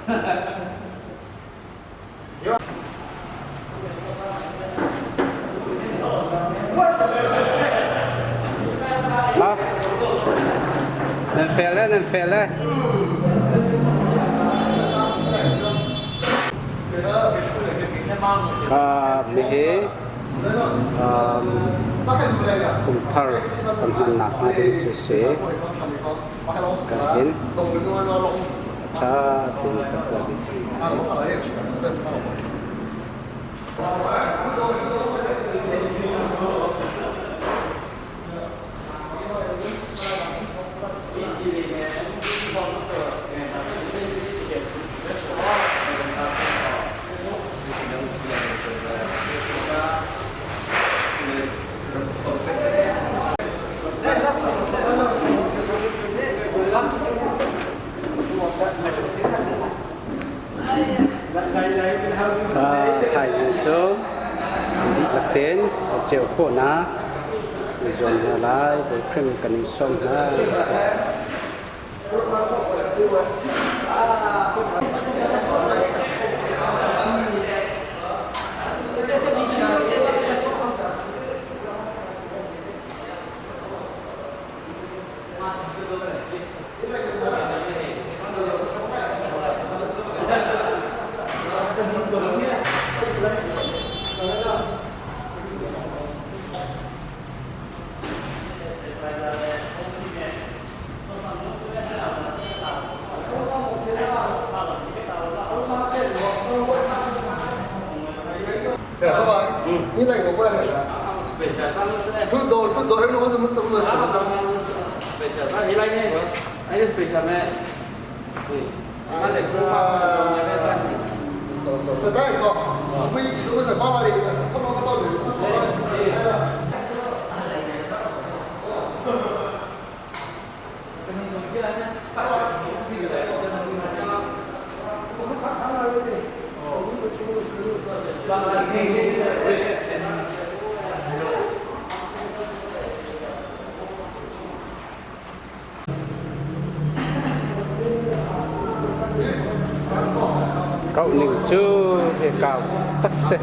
Nan fel eh, nan fel eh. Hihi kumthar kan hmannak hnga ding cu si. Ka hin ṭha tein kan tuah dih cang lai. Thaizing cu an dihlak tein ceu khawhnak i zuam hna lai, Bawi kan in sawm hna. 你来个过来。出多出多，我怎么怎么怎么着？你来呢？哎，你是什么？对，俺得说话，这单个，我们一直都是爸爸的，他们个道理，来了。 Kau ning cu he kau tak si.